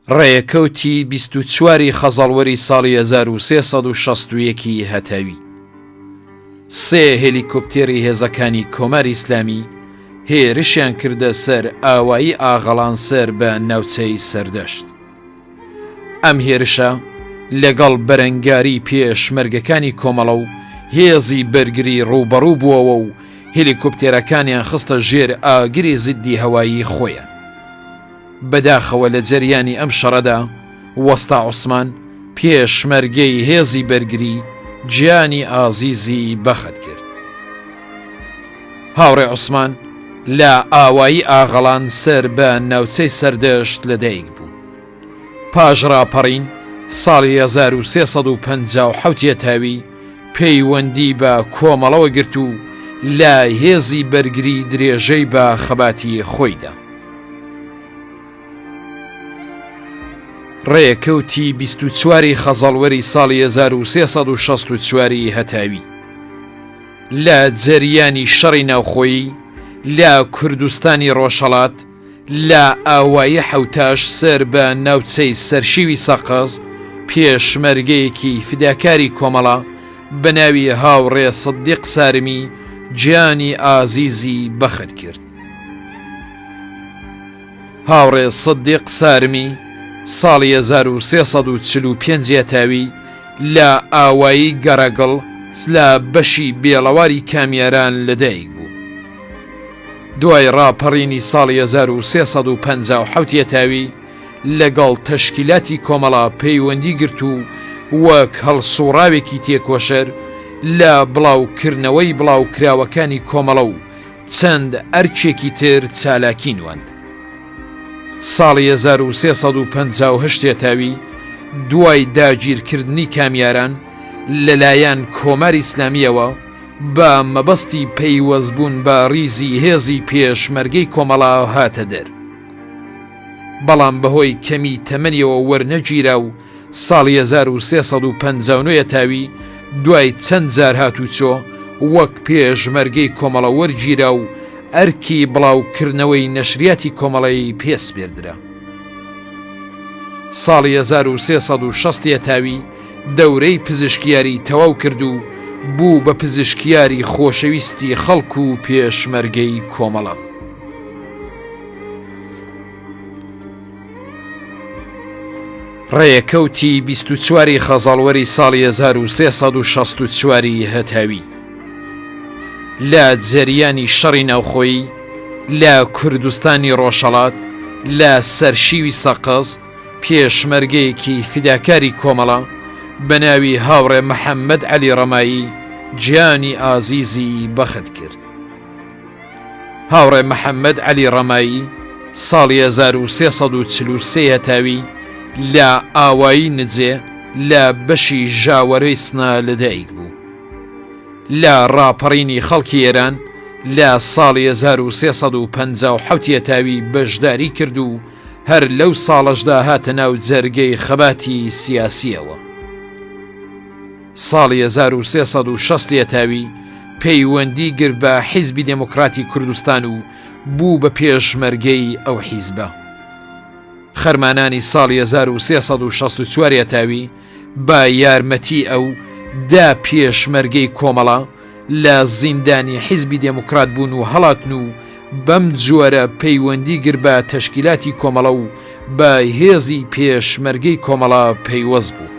ڕێکەوتی 24 ی خەزەڵوەری ساڵی 1361 ی هەتاوی سێ هێلیکۆپتێری هێزەکانی کۆماری ئیسلامی هێرشیان کردە سەر ئاوایی ئاغەڵان سەر بە ناوچەی سەردەشت. ئەم هێرشە لەگەڵ بەرەنگاری پێشمەرگەکانی کۆمەڵە و هێزی بەرگری ڕووبەڕوو بووەوە و هێلیکۆپتێرەکانیان خستە ژێر ئاگری زیددی هەوایی خۆیان. بەداخەوە لە جەریانی ئەم شەڕەدا وەستا عوسمان پێشمەرگەی هێزی بەرگری گیانی ئازیزی بەخت کرد. هاوڕێ عوسمان لە ئاوایی ئاغەڵان سەر بە ناوچەی سەردەشت لەدایک بوو. پاش ڕاپەڕین ساڵی 1357 یەتاوی پەیوەندی بە کۆمەڵەوە گرت و لە هێزی بەرگری درێژەی بە خەباتی خۆیدا. ڕێکەوتی 24 ی خەزەڵوەری ساڵی 1364 ی هەتاوی لە جەریانی شەڕی ناوخۆیی لە کوردستانی ڕۆژهەڵات لە ئاوایی حەوتاش سەر بە ناوچەی سەرشیوی سەقز پێشمەرگەیەکی فیداکاری کۆمەڵە بە ناوی هاوڕێ سدیق سارمی گیانی ئازیزی بەخت کرد. هاوڕێ سدیق سارمی ساڵی 1345 یەتاوی لە ئاوایی گەڕەگڵ لە بەشی بێڵەواری کامیاران لەدایک بوو. دوای ڕاپەڕینی ساڵی 1357 یەتاوی لەگەڵ تەشکیلاتی کۆمەڵە پەیوەندی گرت و وەک هەڵسوڕاوێکی تێکۆشەر لە بڵاوکردنەوەی بڵاوکراوەکانی کۆمەڵە و چەند ئەرکێکی تر چالاکی نواند. ساڵی 1358 هەتاوی دوای داگیرکردنی کامیاران لەلایەن کۆماری ئیسلامییەوە بە مەبەستی پەیوەستبوون بە ڕیزی هێزی پێشمەرگەی کۆمەڵە هاتە دەر. بەڵام بەهۆی کەمی تەمەنیەوە وەرنەگیرا و ساڵی 1359 یەتاوی دوای چەند جار هاتوچۆ وەک پێشمەرگەی کۆمەڵە وەرگیرا و ئەرکی بڵاوکردنەوەی نەشریاتی کۆمەڵەی پێ سپێردرا. ساڵی 1360 یەتاوی دەورەی پزیشکیاری تەواو کرد و بوو بە پزیشکیاری خۆشەویستی خەڵک و پێشمەرگەی کۆمەڵە. ڕێکەوتی 24 ی خەزەڵوەری ساڵی 1364 ی هەتاوی لە جەریانی شەڕی ناوخۆیی لە کوردستانی ڕۆژهەڵات لە سەرشیوی سەقز پێشمەرگەیەکی فیداکاری کۆمەڵە بە ناوی هاوڕێ محەممەد عەلی ڕەمایی گیانی ئازیزی بەخت کرد. هاوڕێ محەممەد عەلی ڕەمایی ساڵی 1343 هەتاوی لە ئاوایی نجێ لە بەشی ژاوەرەی سنە لەدایک بوو. لە ڕاپەڕینی خەڵکی ئێران لە ساڵی 1357 هەتاوی بەشداری کرد و هەر لەو ساڵەشدا هاتە ناو جەرگەی خەباتی سیاسییەوە. ساڵی 1360 یەتاوی پەیوەندی گرت بە حیزبی دێموکراتی کوردستان و بوو بە پێشمەرگەی ئەو حیزبە. خەرمانانی ساڵی 1364 یەتاوی بە یارمەتی ئەو دا پێشمەرگەی کۆمەڵە لە زیندانی حیزبی دێموکرات بوون و هەڵاتن و بەم جۆرە پەیوەندی گرت بە تەشکیلاتی کۆمەڵە و بە هێزی پێشمەرگەی کۆمەڵە پەیوەست بوو.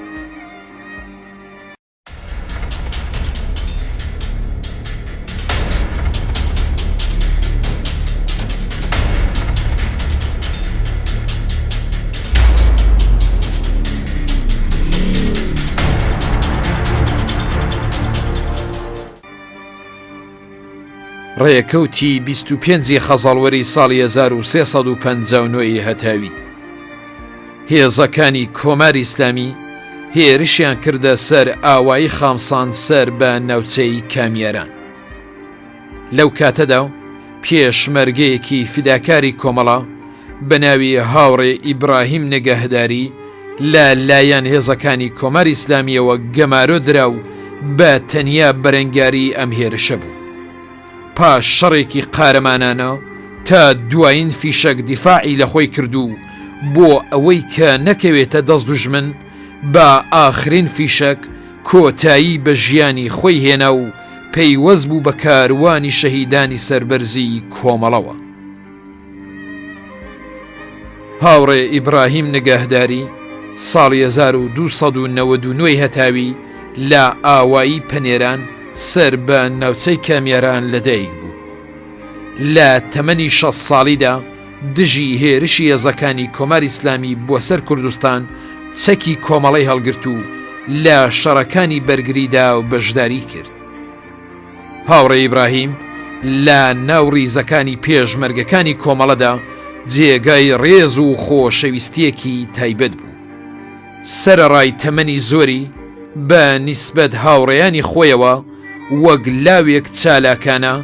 ڕێکەوتی 25 ی خەزەڵوەری ساڵی 1359 ی هەتاوی هێزەکانی کۆماری ئیسلامی هێرشیان کردە سەر ئاوایی خامسان سەر بە ناوچەی کامیاران. لەو کاتەدا پێشمەرگەیەکی فیداکاری کۆمەڵە بە ناوی هاوڕێ ئیبراهیم نگەهداری لە لایەن هێزەکانی کۆماری ئیسلامیەوە گەمارۆ درا و بە تەنیا بەرەنگاری ئەم هێرشە بوو. پاش شەڕێکی قارەمانانە تا دوایین فیشەک دیفاعی لە خۆی کرد و. بۆ ئەوەی کە نەکەوێتە دەست دوژمن بە ئاخرین فیشەک کۆتایی بە ژیانی خۆی هێنا و پەیوەست بوو بە کاروانی شەهیدانی سەربەرزی کۆمەڵەوە. هاوڕێ ئیبراهیم نگەهداری ساڵی 1299 هەتاوی لە ئاوایی پەنێران سەر بە ناوچەی کامیاران لەدایک بوو. لە تەمەنی 60 ساڵیدا دژی هێرشی هێزەکانی کۆماری ئیسلامی بۆ سەر کوردستان چەکی کۆمەڵەی هەڵگرت و لە شەڕەکانی بەرگریدا بەشداری کرد. هاوڕێ ئیبراهیم لە ناو ڕیزەکانی پێشمەرگەکانی کۆمەڵەدا جێگای ڕێز و خۆشەویستییەکی تایبەت بوو. سەرەڕای تەمەنی زۆری، بە نیسبەت هاوڕێیانی خۆیەوە وەک لاوێک چالاکانە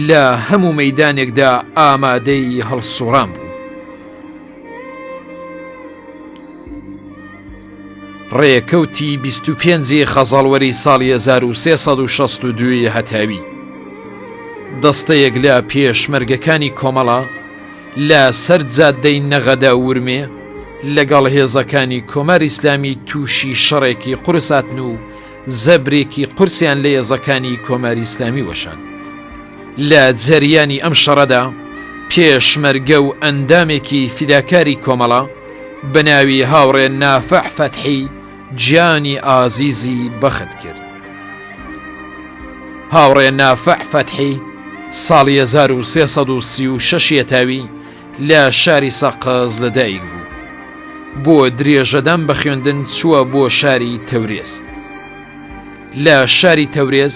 لە هەموو مەیدانێکدا ئامادەی هەڵسوڕان بوو. ڕێکەوتی 25 ی خەزەڵوەری ساڵی 1362 ی هەتاوی دەستەیەک لە پێشمەرگەکانی کۆمەڵە لە سەر جادەی نەغەدە ورمێ لەگەڵ هێزەکانی کۆماری ئیسلامی تووشی شەڕێکی قورس هاتن و زەبرێکی قورسیان لە هێزەکانی کۆماری ئیسلامی وەشاند. لە جەریانی ئەم شەڕەدا پێشمەرگە و ئەندامێکی فیداکاری کۆمەڵە بە ناوی هاوڕێ نافع فەتحی گیانی ئازیزی بەخت کرد. هاوڕێ نافع فەتحی ساڵی 1336 یەتاوی لە شاری سەقز لەدایک بوو. بۆ درێژەدان بە خوێندن چووە بۆ شاری تەورێز. لە شاری تەورێز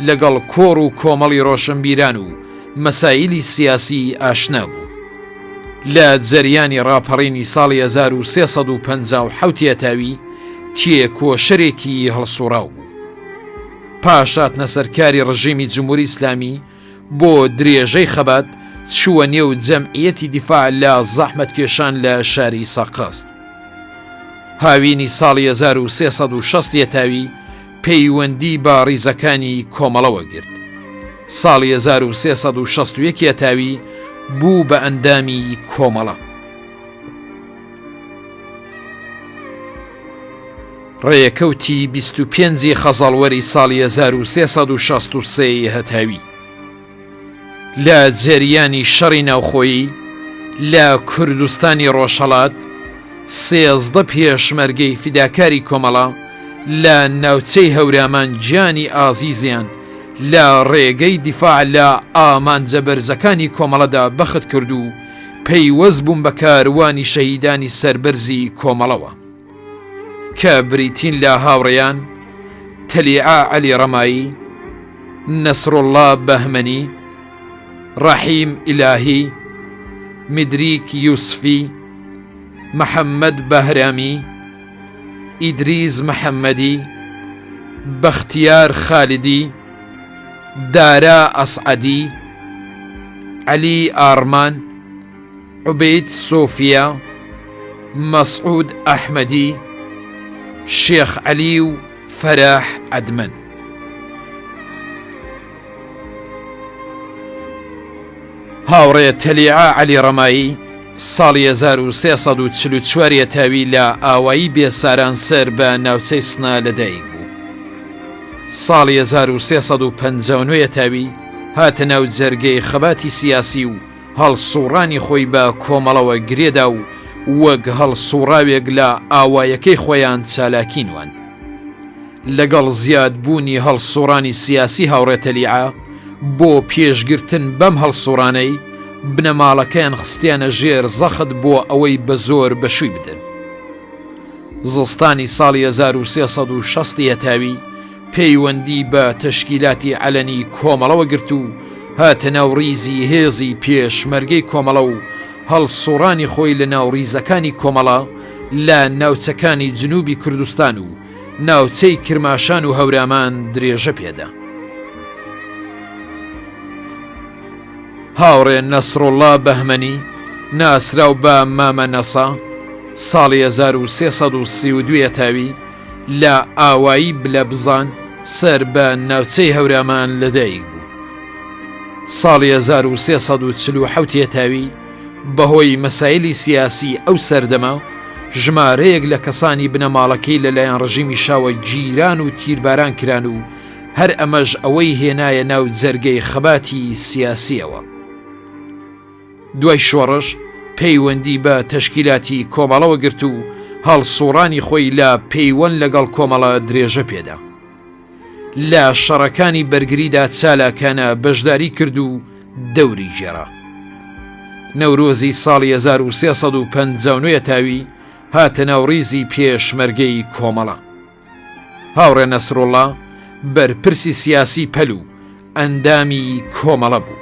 لەگەڵ کۆڕ و کۆمەڵی ڕۆشنبیران و مەسایلی سیاسی ئاشنا بوو. لە جەریانی ڕاپەڕینی ساڵی 1357 یەتاوی تێکۆشەرێکی هەڵسوڕاو بوو. پاش هاتنە سەرکاری ڕژیمی جمهوری ئیسلامی بۆ درێژەی خەبات چووە نێو جەمعیەتی دیفاع لە زەحمەتکێشان لە شاری سەقز. هاوینی ساڵی 1360 یەتاوی پەیوەندی بە ڕیزەکانی کۆمەڵەوە گرت. ساڵی 1361 یەتاوی بوو بە ئەندامی کۆمەڵە. ڕێکەوتی 25 ی خەزەڵوەری ساڵی 1363 ی هەتاوی لە جەریانی شەڕی ناوخۆیی لە کوردستانی ڕۆژهەڵات 13 پێشمەرگەی فیداکاری کۆمەڵە لە ناوچەی هەورامان گیانی ئازیزیان لە ڕێگەی دیفاع لە ئامانجە بەرزەکانی کۆمەڵەدا بەخت کرد و پەیوەست بوون بە کاروانی شەهیدانی سەربەرزی کۆمەڵەوە. کە بریتین لە هاوڕێیان، تەلیعە عەلی ڕەمایی، نەسروڵڵا بەهمەنی، ڕەحیم ئیلاهی، مدریک یوسفی، محەممەد بەهرامی، ئیدریس محەممەدی، بەختیار خالیدی، دارا ئەسعەدی، عەلی ئاڕمان، عوبێد سۆفیە، مەسعود ئەحمەدی، شێخ عەلی و فەراح ئەدمەن. هاوڕێ تەلیعە عەلی ڕەمایی ساڵی 1344 یەتاوی لە ئاوایی بێساران سەر بە ناوچەی سنە لەدایک بوو. ساڵی 1359 یەتاوی هاتە ناو جەرگەی خەباتی سیاسی و هەڵسوڕانی خۆی بە کۆمەڵەوە گرێدا و وەک هەڵسوڕاوێک لە ئاوایەکەی خۆیان چالاکی نواند. لەگەڵ زیادبوونی هەڵسوڕانی سیاسی هاوڕێ تەلیعە بۆ پێشگرتن بەم هەڵسوڕانەی، بنەماڵەکەیان خستیانە ژێر زەخت بۆ ئەوەی بە زۆر بە شووی بدەن. زستانی ساڵی 1360 هەتاوی پەیوەندی بە تەشکیلاتی عەلەنی کۆمەڵەوە گرت و هاتە ناو ڕیزی هێزی پێشمەرگەی کۆمەڵە و هەڵسوڕانی خۆی لە ناو ڕیزەکانی کۆمەڵە لە ناوچەکانی جنوبی کوردستان و ناوچەی کرماشان و هەورامان درێژە پێدا. هاوڕێ نەسروڵڵا بەهمەنی، ناسراو بە مامە نەسا، ساڵی 1332 هەتاوی لە ئاوایی بلەبزان سەر بە ناوچەی هەورامان لەدایک بوو. ساڵی 1347 هەتاوی. بەهۆی مەسایلی سیاسی ئەو سەردەمە، ژمارەیەک لە کەسانی بنەماڵەکەی لەلایەن ڕژیمی شاوە گیران و تیرباران کران و هەر ئەمەش ئەوەی هێنایە ناو جەرگەی خەباتی سیاسییەوە. دوای شۆڕش پەیوەندی بە تەشکیلاتی کۆمەڵەوە گرت و هەڵسوڕانی خۆی لە پەیوەند لەگەڵ کۆمەڵە درێژە پێدا. لە شەڕەکانی بەرگریدا چالاکانە بەشداری کرد و دەوری گێڕا. نەورۆزی ساڵی 1359 تاوی هاتە ناو ڕیزی پێشمەرگەی کۆمەڵە. هاوڕێ نەسروڵا بەرپرسی سیاسی پەل و ئەندامی کۆمەڵە بوو.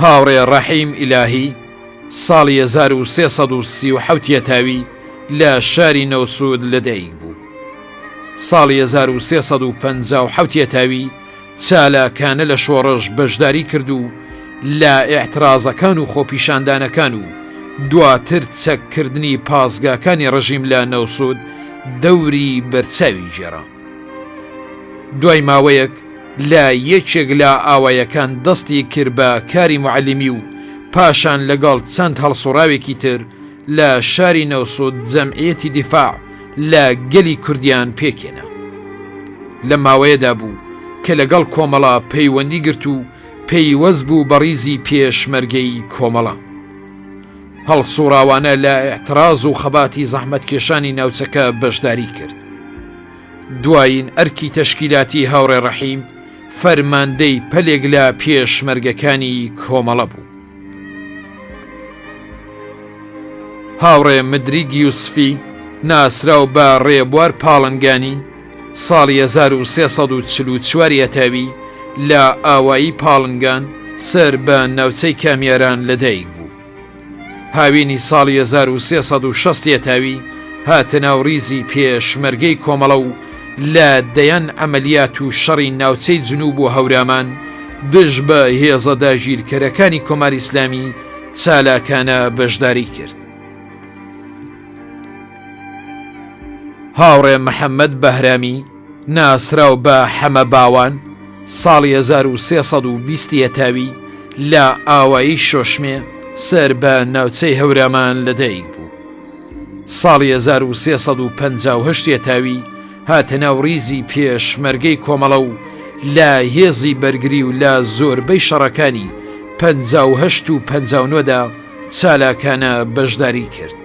هاوڕێ ڕەحیم ئیلاهی ساڵی 1337 یەتاوی لە شاری نەوسود لەدایک بوو. ساڵی 1357 یەتاوی چالاکانە لە شۆڕش بەشداری کرد و لە ئیعترازەکان و خۆپیشاندانەکان و دواتر چەک کردنی پاسگاکانی ڕژیم لە نەوسود دەوری بەرچاوی گێڕا. دوای ماوەیەک لە یەکێک لە ئاوایەکان دەستی کرد بە کاری موعەلیمی و پاشان لەگەڵ چەند هەڵسوڕاوێکی تر لە شاری نەوسود جەمعیەتی دیفاع لە گەلی کوردیان پێکهێنا. لەم ماوەیەدا بوو کە لەگەڵ کۆمەڵە پەیوەندی گرت و پەیوەست بوو بە ڕیزی پێشمەرگەی کۆمەڵە. هەڵسوڕاوانە لە ئیعتراز و خەباتی زەحمەتکێشانی ناوچەکە بەشداری کرد. دوایین ئەرکی تەشکیلاتی هاوڕێ ڕەحیم فەرماندەی پەلێک لە پێشمەرگەکانی کۆمەڵە بوو. هاوڕێ مدریگ یوسفی ناسراو بە ڕێبوار پاڵنگانی ساڵی 1344 یەتاوی لە ئاوایی پاڵنگان سەر بە ناوچەی کامیاران لەدایک بوو. هاوینی ساڵی 1360 یەتاوی هاتە ناو ریزی پێشمەرگەی کۆمەڵە و لە دەیان عەمەلیات و شەڕی ناوچەی جنوب و هەورامان دژ بە هێزە داگیرکەرەکانی کۆماری ئیسلامی چالاکانە بەشداری کرد. هاوڕێ محەممەد بەهرامی ناسراو بە حەمە باوان ساڵی 1320 هەتاوی لە ئاوایی شۆشمێ سەر بە ناوچەی هەورامان لەدایک بوو. ساڵی 1358 هەتاوی هاتە ناو ڕیزی پێشمەرگەی کۆمەڵە و لە هێزی بەرگری و لە زۆربەی شەڕەکانی 58 و 59 دا چالاکانە بەشداری کرد.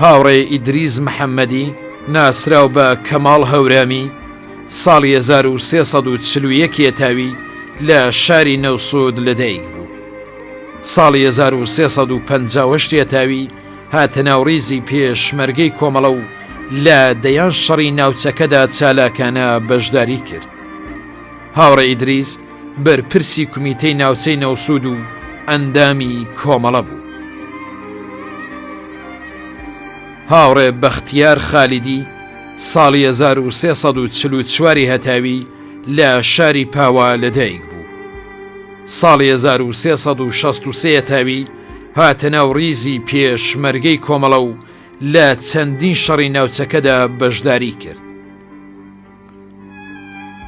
هاوڕێ ئیدریس محەممەدی ناسراو بە کەماڵ هەورامی ساڵی 1341 یەتاوی لە شاری نەوسود لەدایک بوو. ساڵی 1358 یەتاوی هاتە ناو ڕیزی پێشمەرگەی کۆمەڵە و لە دەیان شەڕی ناوچەکەدا چالاکانە بەشداری کرد. هاوڕێ ئیدریس بەرپرسی کومیتەی ناوچەی نەوسود و ئەندامی کۆمەڵە بوو. هاوڕێ بەختیار خالیدی ساڵی 1344 هەتاوی لە شاری پاوە لەدایک بوو. ساڵی 1363 هەتاوی هاتە ناو ڕیزی پێشمەرگەی کۆمەڵە و لە چەندین شەڕی ناوچەکەدا بەشداری کرد.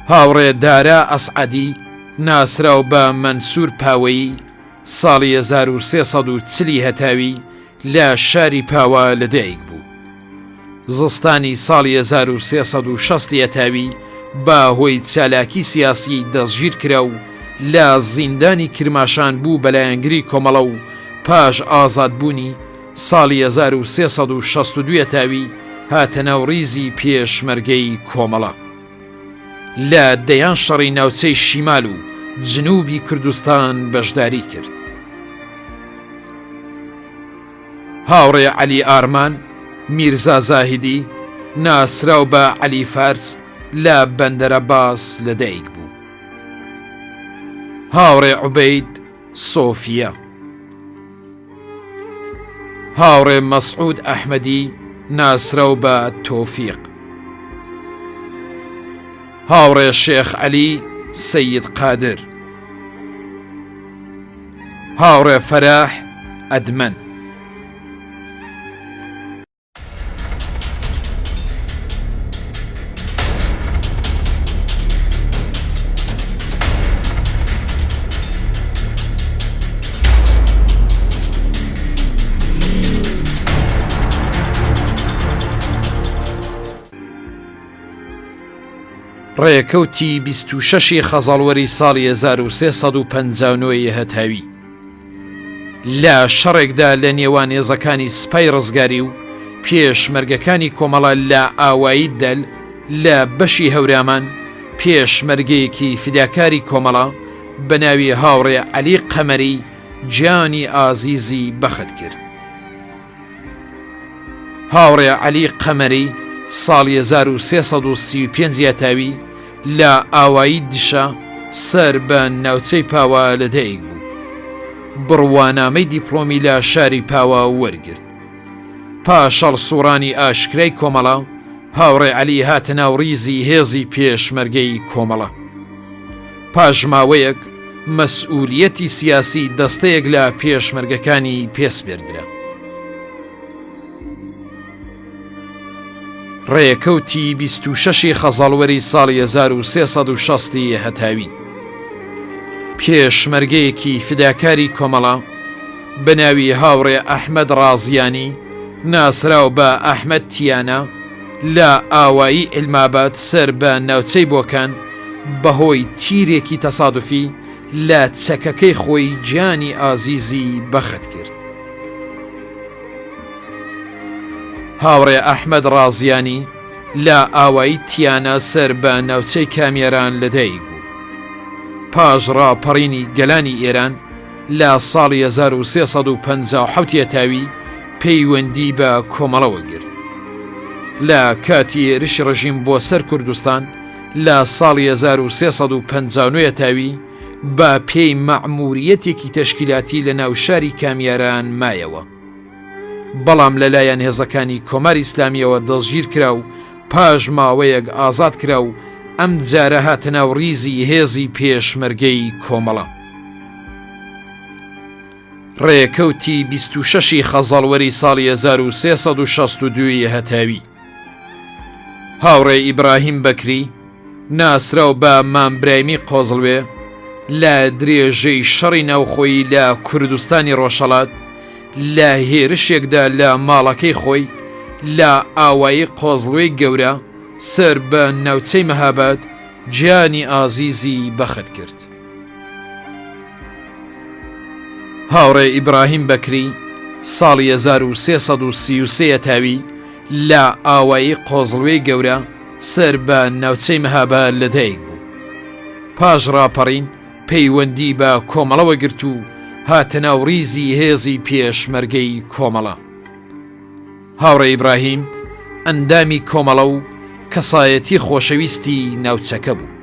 هاوڕێ دارا ئەسعەدی ناسراو بە مەنسوور پاوەیی ساڵی 1340 هەتاوی لە شاری پاوە لەدایک بوو. زستانی ساڵی 1360 هەتاوی بە هۆی چالاکی سیاسی دەستگیر کرا و لە زیندانی کرماشان بوو بە لایەنگری کۆمەڵە و پاش ئازادبوونی ساڵی 1362 هەتاوی هاتە ناو ڕیزی پێشمەرگەی کۆمەڵە. لە دەیان شەڕی ناوچەی شیمال و جنوبی کوردستان بەشداری کرد. هاوڕێ عەلی ئارمان، میرزا زاهیدی، ناسراو بە عەلی فارس لە بەندەرەباس لەدایک بوو. هاوڕێ عوبەید سۆفیە. هاوڕێ مەسعود ئەحمەدی ناسراو بە تۆفیق. هاوڕێ شێخ عەلی سەید قادر. هاوڕێ فەراح ئەدمەن. ڕێکەوتی 26 ی خەزەڵوەری ساڵی 1359 ی هەتاوی لە شەڕێکدا لە نێوان هێزەکانی سپای ڕزگاری و پێشمەرگەکانی کۆمەڵە لە ئاوایی دەل لە بەشی هەورامان، پێشمەرگەیەکی فیداکاری کۆمەڵە بە ناوی هاوڕێ عەلی قەمەری گیانی ئازیزی بەخت کرد. هاوڕێ عەلی قەمەری ساڵی 1335 یەتاوی لە ئاوایی دشە سەر بە ناوچەی پاوە لەدایک بوو. بڕوانامەی دیپڵۆمی لە شاری پاوە وەرگرت. پاش هەڵسوڕانی ئاشکرای کۆمەڵە، هاوڕێ عەلی هاتە ناو ڕیزی هێزی پێشمەرگەی کۆمەڵە. پاش ماوەیەک مەسئولیەتی سیاسی دەستەیەک لە پێشمەرگەکانی پێسپێردرا. ڕێکەوتی 26 ی خەزەڵوەری ساڵی 1360 ی هەتاوی پێشمەرگەیەکی فیداکاری کۆمەڵە بە ناوی هاوڕێ ئەحمەد ڕازیانی ناسراو بە ئەحمەد تیانە لە ئاوایی عیلماباد سەر بە ناوچەی بۆکان بەهۆی تیرێکی تەسادوفی لە چەکەکەی خۆی گیانی ئازیزی بەخت کرد. هاوڕێ ئەحمەد ڕازیانی لە ئاوایی تیانە سەر بە ناوچەی کامیاران لەدایک بوو. پاش ڕاپەڕینی گەلانی ئێران لە ساڵی 1357 یەتاوی پەیوەندی بە کۆمەڵەوە گرت. لە کاتی هێرشی ڕژیم بۆ سەر کوردستان لە ساڵی 1359 یەتاوی بە پێی مەعموریەتێکی تەشکیلاتی لە ناو شاری کامیاران مایەوە. بەڵام لەلایەن هێزەکانی کۆماری ئیسلامییەوە دەستگیر کرا و پاش ماوەیەک ئازاد کرا و ئەم جارە هاتە ناو ڕیزی هێزی پێشمەرگەی کۆمەڵە. ڕێکەوتی 26 ی خەزەڵوەری ساڵی 1362 ی هەتاوی هاوڕێ ئیبراهیم بەکری ناسراو بە مام برایمی قۆزڵوێ لە درێژەی شەڕی ناوخۆیی لە کوردستانی ڕۆژهەڵات لە هێرشێکدا لە ماڵەکەی خۆی لە ئاوایی قۆزڵوێی گەورە سەر بە ناوچەی مەهاباد گیانی ئازیزی بەخت کرد. هاوڕێ ئیبراهیم بەکری ساڵی 1333 یەتاوی لە ئاوایی قۆزڵوێی گەورە سەر بە ناوچەی مەهاباد لەدایک بوو. پاش ڕاپەڕین پەیوەندی بە کۆمەڵەوە گرت و هاتە ناو ڕیزی هێزی پێشمەرگەی کۆمەڵە. هاوڕێ ئیبراهیم ئەندامی کۆمەڵە و کەسایەتی خۆشەویستی ناوچەکە بوو.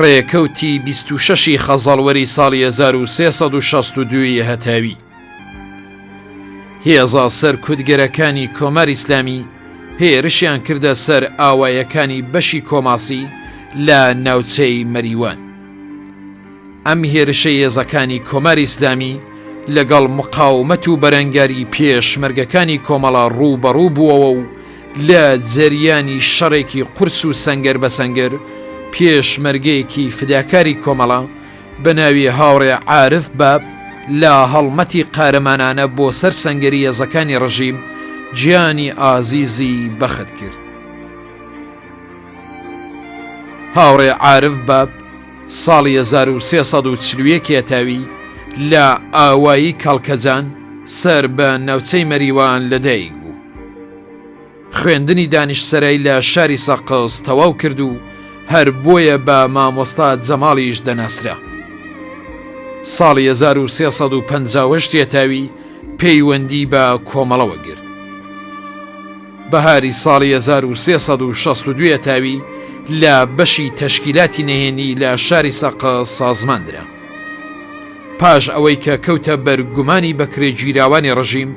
ڕێکەوتی 26 ی خەزەڵوەری ساڵی 1362 ی هەتاوی هێزە سەرکوتگەرەکانی کۆماری ئیسلامی هێرشیان کردە سەر ئاوایەکانی بەشی کۆماسی لە ناوچەی مەریوان. ئەم هێرشەی هێزەکانی کۆماری ئیسلامی لەگەڵ مقاومەت و بەرەنگاری پێشمەرگەکانی کۆمەڵە ڕووبەڕوو بووەوە و لە جەریانی شەڕێکی قورس و سەنگەر بە سەنگەر پێشمەرگەیەکی فداکاری کۆمەڵە بە ناوی هاوڕێ عارف باب لە هەڵمەتی قارەمانانە بۆ سەر سەنگەری هێزەکانی ڕژیم گیانی ئازیزی بەخت کرد. هاوڕێ عارف باب ساڵی 1341 یەتاوی لە ئاوایی کەڵکەجان سەر بە ناوچەی مەریوان لەدایک بوو. خوێندنی دانیشسەرای لە شاری سەقز تەواو کرد و هەر بۆیە بە مامۆستا جەماڵیش دەناسرا. ساڵی 1358 یەتاوی پەیوەندی بە کۆمەڵەوە گرت. بەهاری ساڵی 1362 یەتاوی لە بەشی تەشکیلاتی نەهێنی لە شاری سەقز سازمان درا. پاش ئەوەی کە کەوتە بەر گومانی بەکرێگیراوانی ڕژیم،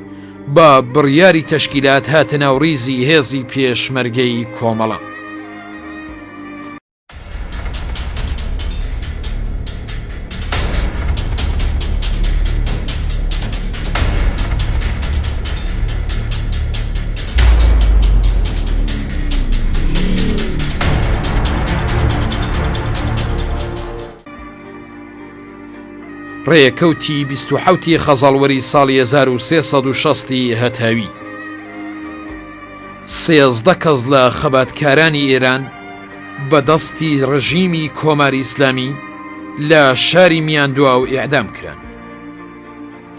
بە بڕیاری تەشکیلات هاتە ناو ڕیزی هێزی پێشمەرگەی کۆمەڵە. ڕێکەوتی 27 ی خەزەڵوەری ساڵی 1360 ی هەتاوی. 13 کەس لە خەباتکارانی ئێران بە دەستی ڕژیمی کۆماری ئیسلامی لە شاری میاندواو ئێعدام کران.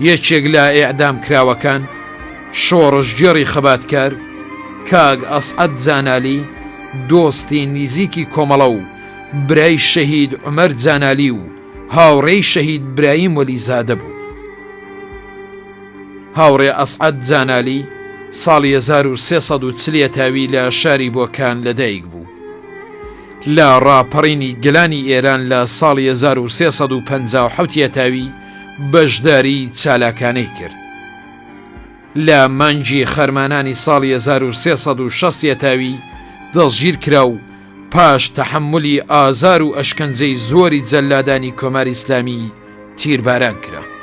یەکێک لە ئێعدام کراوەکان شۆڕشگێڕی خەباتکار کاک ئەسعەد جانالی دۆستی نیزیکی کۆمەڵە و برای شەهید عومەر جانالی و هاوڕێی شەهید برایم وەلیزادە بوو. هاوڕێ ئەسعەد جانالی ساڵی 1340 یەتاوی لە شاری بۆکان لەدایک بوو. لە ڕاپەڕینی گەلانی ئێران لە ساڵی 1357 یەتاوی بەشداری چالاکانەی کرد. لە مانگی خەرمانانی ساڵی 1360 یەتاوی دەستگیر کرا و پاش تەحەمولی ئازار و ئەشکەنجەی زۆری جەلادانی کۆماری ئیسلامی تیرباران کرا.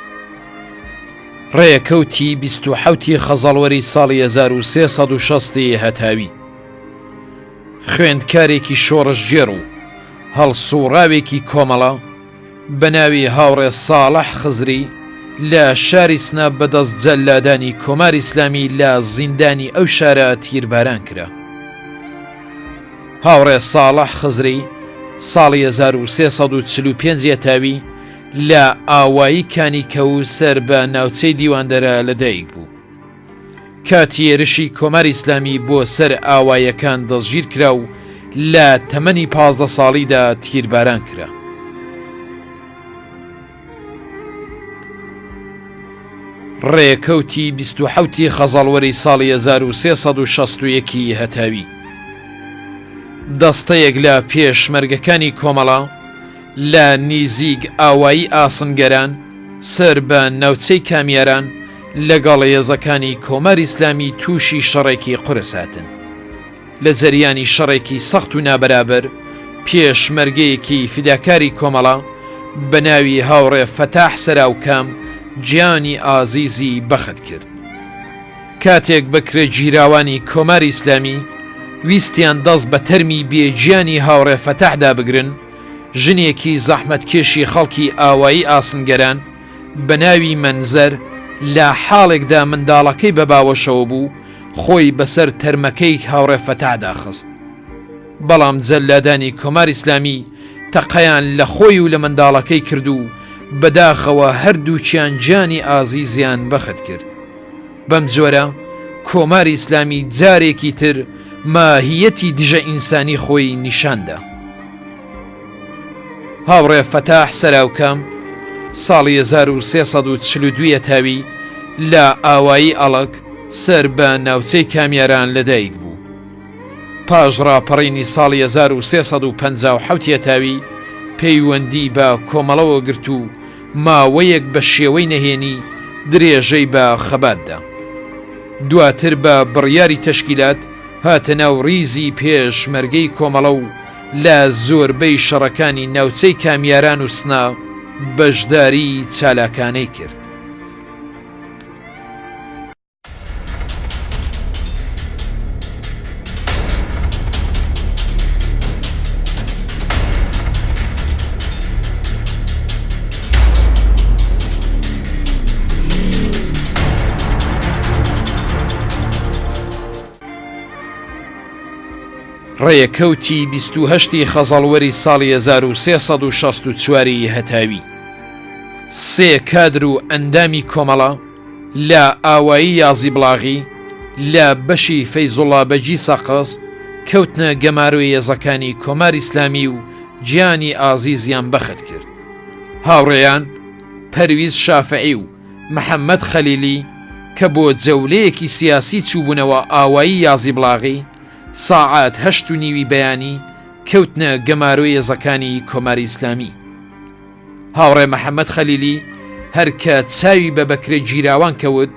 ڕێکەوتی 27 ی خەزەڵوەری ساڵی 1360 ی هەتاوی خوێندکارێکی شۆڕشگێڕ و هەڵسووڕاوێکی کۆمەڵە بە ناوی هاوڕێ ساڵح خزری لە شاری سنە بە دەست جەلادانی کۆماری ئیسلامی لە زیندانی ئەو شارە تیرباران کرا. هاوڕێ ساڵح خزری ساڵی 1345 یەتاوی لە ئاوایی کانیکەو سەر بە ناوچەی دیواندەرە لەدایک بوو. کاتی هێرشی کۆماری ئیسلامی بۆ سەر ئاوایەکان دەستگیر کرا و لە تەمەنی 15 ساڵیدا تیرباران کرا. ڕێکەوتی 27 ی خەزەڵوەری ساڵی 1361 ی هەتاوی دەستەیەک لە پێشمەرگەکانی کۆمەڵە لە نیزیک ئاوایی ئاسنگەران سەر بە ناوچەی کامیاران لەگەڵ هێزەکانی کۆماری ئیسلامی تووشی شەڕێکی قورس هاتن. لە جەریانی شەڕێکی سەخت و نابەرابەر، پێشمەرگەیەکی فیداکاری کۆمەڵە بە ناوی هاوڕێ فەتاح سەراوکام گیانی ئازیزی بەخت کرد. کاتێک بەکرێگیراوانی کۆماری ئیسلامی ویستیان دەست بە تەرمی بێ گیانی هاوڕێ فەتاحدا بگرن، ژنێکی زەحمەتکێشی خەڵکی ئاوایی ئاسنگەران بە ناوی مەنزەر لە حاڵێکدا منداڵەکەی بە باوەشەوە بوو، خۆی بەسەر تەرمەکەی هاوڕێ فەتاحدا خست. بەڵام جەلادانی کۆماری ئیسلامی تەقەیان لە خۆی و لە منداڵەکەی کرد و بەداخەوە هەردووکیان گیانی ئازیزیان بەخت کرد. بەم جۆرە کۆماری ئیسلامی جارێکی تر ماهیەتی دژە ئینسانی خۆی نیشان دا. هاوڕێ فەتاح سەراوکام ساڵی 1342 یەتاوی لە ئاوایی ئەڵەک سەر بە ناوچەی کامیاران لەدایک بوو. پاش ڕاپەڕینی ساڵی 1357 یەتاوی پەیوەندی بە کۆمەڵەوە گرت و ماوەیەک بە شێوەی نەهێنی درێژەی بە خەبات دا. دواتر بە بڕیاری تەشکیلات هاتە ناو ڕیزی پێشمەرگەی کۆمەڵە و لە زۆربەی شەڕەکانی ناوچەی کامیاران و سنە بەشداریی چالاکانەی کرد. ڕێکەوتی 28 ی خەزەڵوەری ساڵی 1364 ی هەتاوی سێ کادر و ئەندامی کۆمەڵە لە ئاوایی یازیبڵاغی لە بەشی فەیزوڵا بەگی سەقز کەوتنە گەمارۆی ێزەکانی کۆماری ئیسلامی و گیانی ئازیزیان بەخت کرد. هاوڕێیان پەرویز شافعی و محەممەد خەلیلی کە بۆ جەولەیەکی سیاسی چووبوونەوە ئاوایی یازیبڵاغی، ساعات هەشت و نیوی بەیانی کەوتنە گەمارۆی ێزەکانی کۆماری ئیسلامی. هاوڕێ محەمەد خەلیلی هەر کە چاوی بە بەکرێگیراوان کەوت،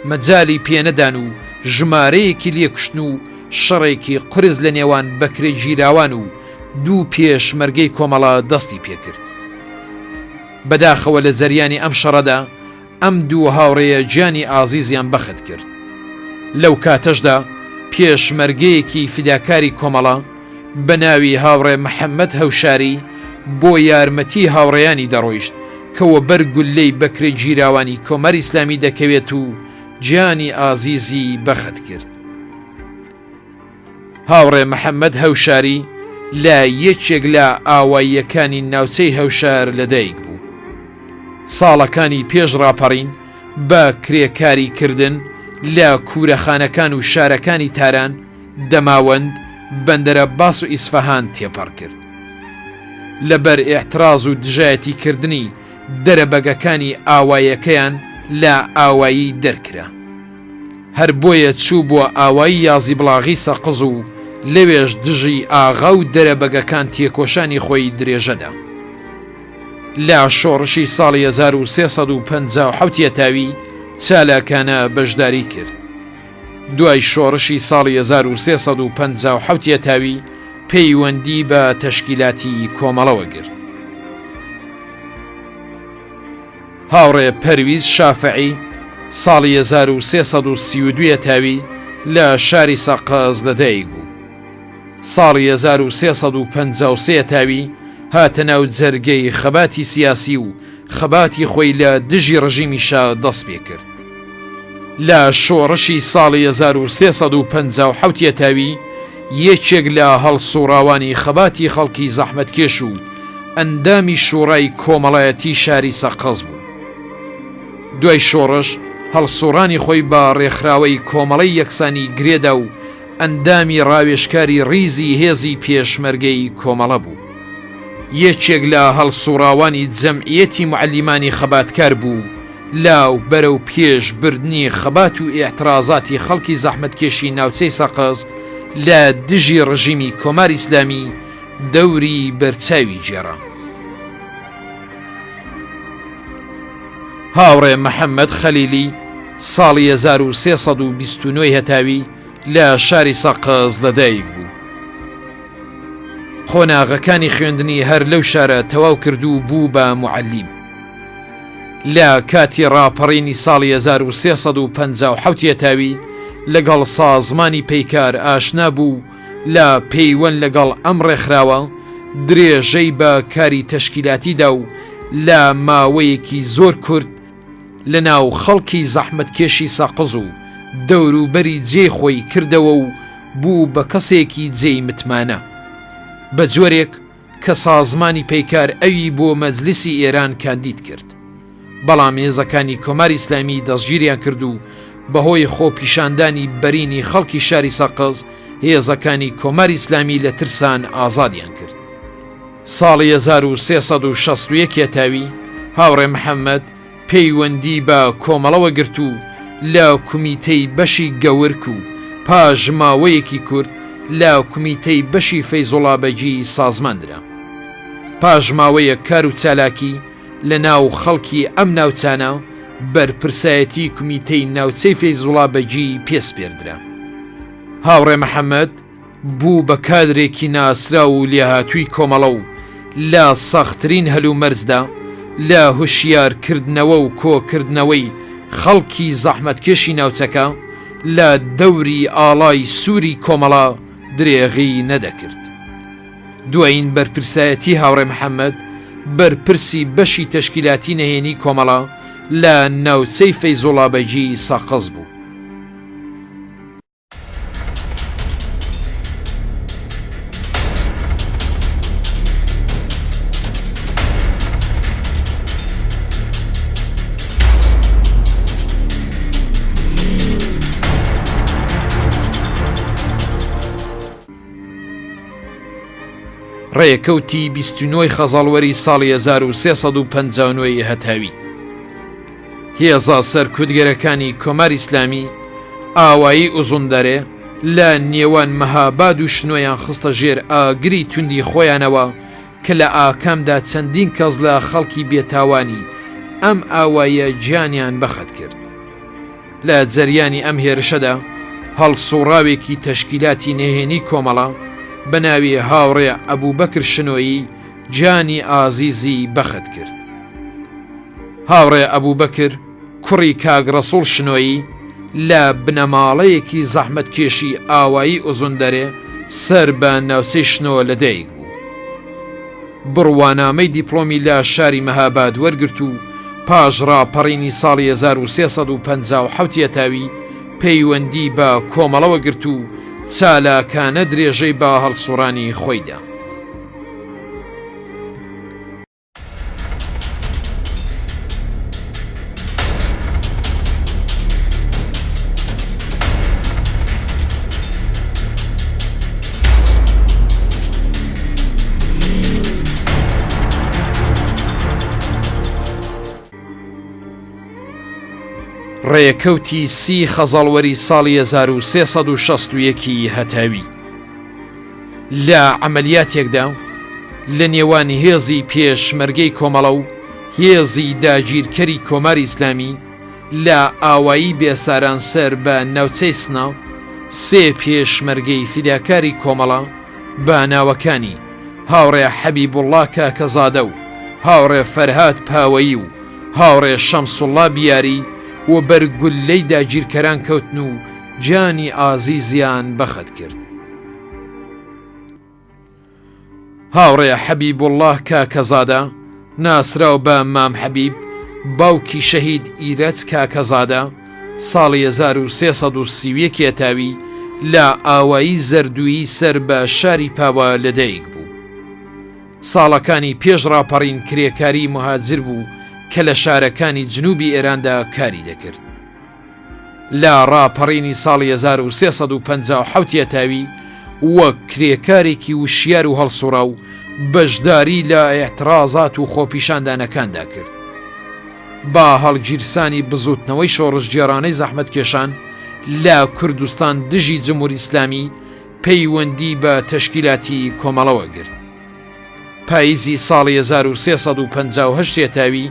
مەجالی پێنەدان و ژمارەیەکی لێکوشتن و شەڕێکی قورس لە نێوان بەکرێگیراوان و دوو پێشمەرگەی کۆمەڵە دەستی پێکرد. بەداخەوە لە جەریانی ئەم شەڕەدا ئەم دوو هاوڕێیە گیانی ئازیزیان بەخت کرد. لەو کاتەشدا پێشمەرگەیەکی فیداکاری کۆمەڵە بە ناوی هاوڕێ محەمەد هەوشاری بۆ یارمەتی هاوڕێیانی دەڕۆیشت کە وەبەر گوللەی بەکرێگیراوانی کۆماری ئیسلامی دەکەوێت و گیانی ئازیزی بەخت کرد. هاوڕێ محەممەد هەوشاری لە یەکێک لە ئاواییەکانی ناوچەی هەوشار لەدایک بوو. ساڵەکانی پێش ڕاپەڕین بە کرێکاری کردن لە کوورەخانەکان و شارەکانی تاران، دەماوەند، بەندەرەباس و ئیسفەهان تێپەڕ کرد. لەبەر ئیعتراز و دژایەتی کردنی دەرەبەگەکانی ئاوایەکەیان لە ئاوایی دەرکرا. هەر بۆیە چوو بۆ ئاوایی یازیبڵاغی سەقز و لەوێش دژی ئاغا و دەرەبەگەکان تێکۆشانی خۆی درێژە دا. لە شۆڕشی ساڵی 1357 یەتاوی چالاکانە بەشداری کرد. دوای شۆڕشی ساڵی 1357 یەتاوی پەیوەندی بە تەشکیلاتی کۆمەڵەوە گرت. هاوڕێ پەرویز شافعی ساڵی 1332 یەتاوی لە شاری سەقز لەدایک بوو. ساڵی 1353 تاوی هاتە ناو جەرگەی خەباتی سیاسی و خەباتی خۆی لە دژی ڕژیمی شا دەست پێ کرد. لە شۆڕشی ساڵی 1357 یەتاوی یەکێک لە هەڵسوڕاوانی خەباتی خەڵکی زەحمەتکێش و ئەندامی شوڕای کۆمەڵایەتی شاری سەقز بوو. دوای شۆڕش هەڵسوڕانی خۆی بە ڕێکخراوەی کۆمەڵەی یەکسانی گرێدا و ئەندامی ڕاوێژکاری ڕیزی هێزی پێشمەرگەی کۆمەڵە بوو. یەکێک لە هەڵسوڕاوانی جەمعیەتی موعەلیمانی خەباتکار بوو لە بەرەو پێش بردنی خەبات و ئیعترازاتی خەڵکی زەحمەتکێشی ناوچەی سەقز لە دژی ڕژیمی کۆماری ئیسلامی دەوری بەرچاوی گێڕا. هاوڕێ محەممەد خەلیلی ساڵی 1329 هەتاوی لە شاری سەقز لەدایک بوو. قۆناغەکانی خوێندنی هەر لەو شارە تەواو کرد و بوو بە موعەلیم. لە کاتی ڕاپەڕینی ساڵی 1357 یەتاوی لەگەڵ سازمانی پەیکار ئاشنا بوو و لە پەیوەند لەگەڵ ئەم ڕێکخراوە درێژەی بە کاری تەشکیلاتی دا و لە ماوەیەکی زۆر کورت لە ناو خەڵکی زەحمەتکێشی سەقز و دەوروبەری جێی خۆی کردەوە و بوو بە کەسێکی جێی متمانە. بە جۆرێک کە سازمانی پەیکار ئەوی بۆ مەجلیسی ئێران کاندید کرد. بەڵام هێزەکانی کۆماری ئیسلامی دەستگیریان کرد و بەهۆی خۆپیشاندانی بەرینی خەڵکی شاری سەقز، هێزەکانی کۆماری ئیسلامی لە ترسان ئازادیان کرد. ساڵی 1361 یەتاوی، هاوڕێ محەممەد پەیوەندی بە کۆمەڵەوە گرت و لە کومیتەی بەشی گەورک و پاش ماوەیەکی کورت لە کومیتەی بەشی فەیزوڵابەگی سازمان درا. پاش ماوەیەک کار و چالاکی لە ناو خەڵکی ئەم ناوچانە بەرپرسایەتی کومیتەی ناوچەی فەیزوڵابەگی پێ سپێردرا. هاوڕێ محەممەد بوو بە کادرێکی ناسراو و لێهاتووی کۆمەڵە و لە سەخترین هەلومەرجدا لە هوشیارکردنەوە و کۆکردنەوەی خەڵکی زەحمەتکێشی ناوچەکە لە دەوری ئاڵای سووری کۆمەڵە درێغی نەدەکرد. دوایین بەرپرسایەتی هاوڕێ محەمەد بەرپرسی بەشی تەشکیلاتی نەهێنی کۆمەڵە لە ناوچەی فەیزوڵابەگی سەقز بوو. ڕێکەوتی 29 خەزەڵوەری ساڵی 1359 ی هەتاوی هێزە سەرکوتگەرەکانی کۆماری ئیسلامی ئاوایی ئوزوندەرێ لە نێوان مەهاباد و شنۆیان خستە ژێر ئاگری توندی خۆیانەوە کە لە ئاکامدا چەندین کەس لە خەڵکی بێتاوانی ئەم ئاواییە گیانیان بەخت کرد. لە جەریانی ئەم هێرشەدا هەڵسووڕاوێکی تەشکیلاتی نهێنی کۆمەڵە بە ناوی هاوڕێ ئەبوبەکر شنۆیی گیانی ئازیزی بەخت کرد. هاوڕێ ئەبوبەکر کوڕی کاک ڕەسوڵ شنۆیی لە بنەماڵەیەکی زەحمەتکێشی ئاوایی ئوزوندەرێ سەر بە ناوچەی شنۆ لەدایک بوو. بڕوانامەی دیپڵۆمی لە شاری مەهاباد وەرگرت و پاش ڕاپەڕینی ساڵی 1357 یەتاوی پەیوەندی بە کۆمەڵەوە گرت و چالاکانە درێژەی بە هەڵسوڕانی خۆی دا. ڕێکەوتی سی خەزەڵوەری ساڵی 1361 ی هەتاوی لە عەمەلیاتێکدا لە نێوان هێزی پێشمەرگەی کۆمەڵە و هێزی داگیرکەری کۆماری ئیسلامی لە ئاوایی بێساران سەر بە ناوچەی سنە سێ پێشمەرگەی فیداکاری کۆمەڵە بە ناوەکانی هاوڕێ حەبیبوڵڵا کاکەزادە و هاوڕێ فەرهاد پاوەیی و هاوڕێ شەمسوڵڵا بیاری وەبەر گوللەی داگیرکەران کەوتن و گیانی ئازیزیان بەخت کرد. هاوڕێ حەبیبوڵڵا کاکەزادە، ناسراو بە مام حەبیب، باوکی شەهید ئیرەج کاکەزادە، ساڵی 1331 هەتاوی لە ئاوایی زەردوویی سەر بە شاری پاوە لەدایک بوو. ساڵەکانی پێش ڕاپەڕین کرێکاری موهاجر بوو کە لە شارەکانی جنوبی ئێراندا کاری دەکرد. لە ڕاپەڕینی ساڵی 1357 هەتاوی وەک کرێکارێکی وشیار و هەڵسوڕاو بەشداری لە ئیعتڕازات و خۆپیشاندانەکاندا کرد. با هەڵگیرسانی بزووتنەوەی شۆڕشگێڕانەی زەحمەتکێشان لە کوردستان دژی جمهوری ئیسلامی پەیوەندی بە تەشکیلاتی کۆمەڵەوە گرت. پاییزی ساڵی 1358 هەتاوی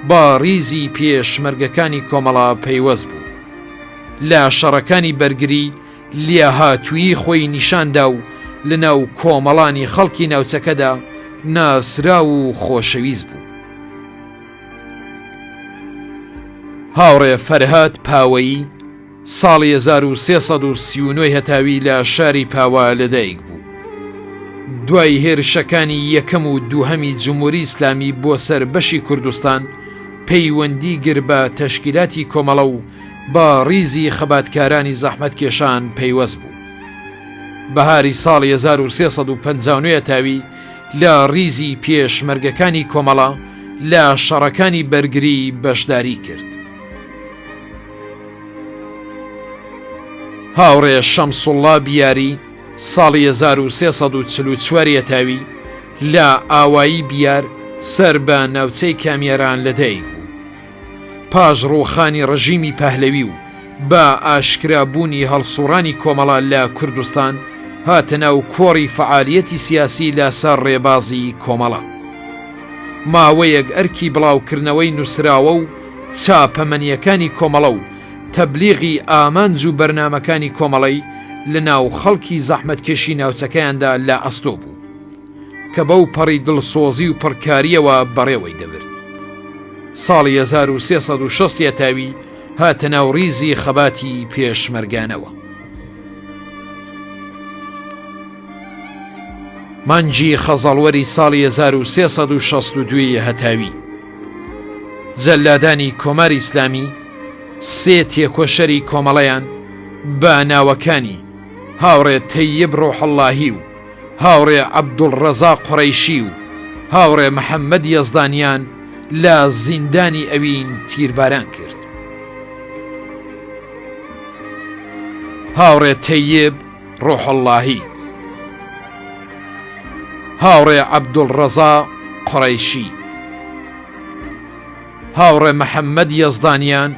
بە ڕیزی پێشمەرگەکانی کۆمەڵە پەیوەست بوو. لە شەڕەکانی بەرگری لێهاتوویی خۆی نیشان دا و لە ناو کۆمەڵانی خەڵکی ناوچەکەدا ناسراو و خۆشەویست بوو. هاوڕێ فەرهاد پاوەیی ساڵی 1339 هەتاوی لە شاری پاوە لەدایک بوو. دوای هێرشەکانی یەکەم و دووهەمی جمهوری ئیسلامی بۆ سەر بەشی کوردستان، پەیوەندی گر بە تەشکیلاتی کۆمەڵە و بە ڕیزی خەباتکارانی زەحمەتکێشان پەیوەست بوو. بەهاری ساڵی 1359 هەتاوی لە ڕیزی پێشمەرگەکانی کۆمەڵە لە شەڕەکانی بەرگری بەشداری کرد. هاوڕێ شەمسوڵڵا بیاری ساڵی 1344 هەتاوی لە ئاوایی بیار سەر بە ناوچەی کامیاران لەدایک بوو. پاش ڕووخانی ڕژیمی پەهلەوی و بە ئاشکرا بوونی هەڵسوڕانی کۆمەڵە لە کوردستان هاتە ناو کۆڕی فەعالیەتی سیاسی لە سەر ڕێبازی کۆمەڵە. ماوەیەک ئەرکی بڵاوکردنەوەی نووسراوە و چاپەمەنییەکانی کۆمەڵە و تەبلیغی ئامانج و بەرنامەکانی کۆمەڵەی لە ناو خەڵکی زەحمەتکێشی ناوچەکەیاندا لە ئەستۆ بوو. کە بەو پەڕی دڵسۆزی و پڕکارییەوە بەڕێوەی دەبرد. ساڵی 1360 هەتاوی هاتە ناو ڕیزی خەباتی پێشمەرگانەوە. مانگی خەزەڵوەری ساڵی 1362 هەتاوی جەلادانی کۆماری ئیسلامی سێ تێکۆشەری کۆمەڵەیان بە ناوەکانی هاوڕێ تەیب ڕۆحەڵڵاهی و هاوڕێ عەبدوڵڕەزا قوڕەیشی و هاوڕێ محەممەد یەزدانیان لە زیندانی ئەوین تیرباران کرد. هاوڕێ تەیب ڕۆحەڵڵاهی، هاوڕێ عەبدوڵڕەزا قوڕەیشی، هاوڕێ محەممەد یەزدانیان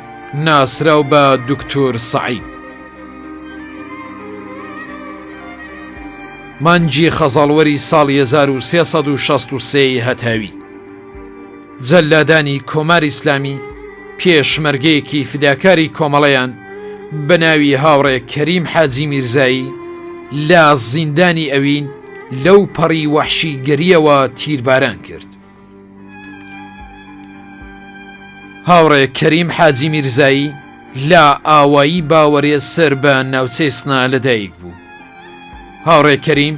ناسراو بە دوکتور سەعید. مانگی خەزەڵوەری ساڵی 1363 هەتاوی جەلادانی کۆماری ئیسلامی پێشمەرگەیەکی فیداکاری کۆمەڵەیان بە ناوی هاوڕێ کەریم حاجی میرزایی لە زیندانی ئەوین لەو پەڕی وەحشیگەرییەوە تیرباران کرد. هاوڕێ کەریم حاجی میرزایی لە ئاوایی باوەرێ سەر بە ناوچەی سنە لەدایک بوو. هاوڕێ کەریم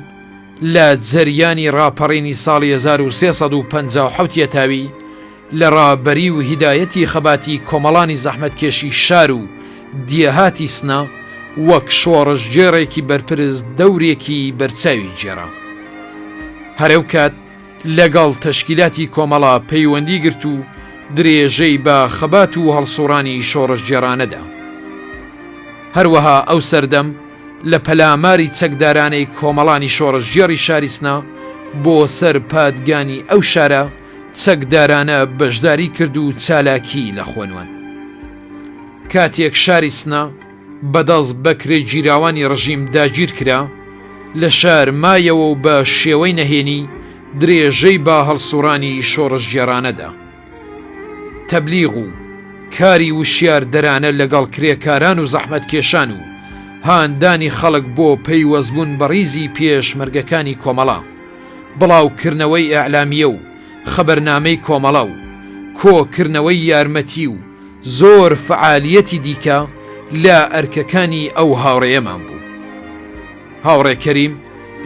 لە جەریانی ڕاپەڕینی ساڵی 1357 یەتاوی لە ڕابەری و هیدایەتی خەباتی کۆمەڵانی زەحمەتکێشی شار و دیهاتی سنە. وەک شۆڕشگێڕێکی بەرپرس دەورێکی بەرچاوی گێڕا. هەر ئەو کات لەگەڵ تەشکیلاتی کۆمەڵە پەیوەندی گرت و درێژەی بە خەبات و هەڵسوڕانی شۆڕشگێڕانە دا. هەروەها ئەو سەردەم لە پەلاماری چەکدارانەی کۆمەڵانی شۆڕشگێڕی شاری سنە بۆ سەر پادگانی ئەو شارە چەکدارانە بەشداری کرد و چالاکیی لە خۆنواند. کاتێک شاری سنە بەدەست بەکرێگیراوانی ڕژیم داگیر کرا، لە شار مایەوە و بە شێوەی نەهێنی درێژەی بە هەڵسوڕانی شۆڕشگێڕانە دا. تەبلیغ و کاری وشیاردەرانە لەگەڵ کرێکاران و زەحمەتکێشان و هاندانی خەڵک بۆ پەیوەستبوون بە ڕیزی پێشمەرگەکانی کۆمەڵە، بڵاوکردنەوەی ئیعلامیە و خەبەرنامەی کۆمەڵە و کۆکردنەوەی یارمەتی و زۆر فەعالیەتی دیکە لە ئەرکەکانی ئەو هاوڕێیەمان بوو. هاوڕێ کەریم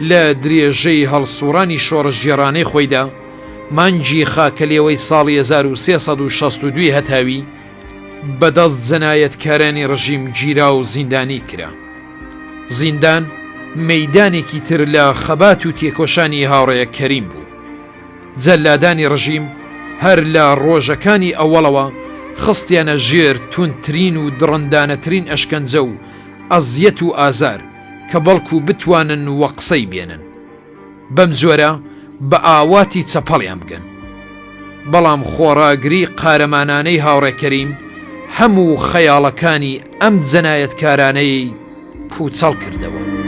لە درێژەی هەڵسوڕانی شۆڕشگێڕانەی خۆیدا، مانگی خاکەلێوەی ساڵی 1362 هەتاوی بە دەست جەنایەتکارانی ڕژیم گیرا و زیندانی کرا. زیندان مەیدانێکی تر لە خەبات و تێکۆشانی هاوڕێ کەریم بوو. جەلادانی ڕژیم هەر لە ڕۆژەکانی ئەوەڵەوە خستیانە ژێر توندترین و دڕندانەترین ئەشکەنجە و ئەزیەت و ئازار کە بەڵکو بتوانن وەقسەی بێنن. بەم جۆرە بە ئاواتی چەپەڵیان بگەن. بەڵام خۆڕاگری قارەمانانەی هاوڕێ کەریم هەموو خەیاڵەکانی ئەم جەنایەتکارانەی پووچەڵ کردەوە.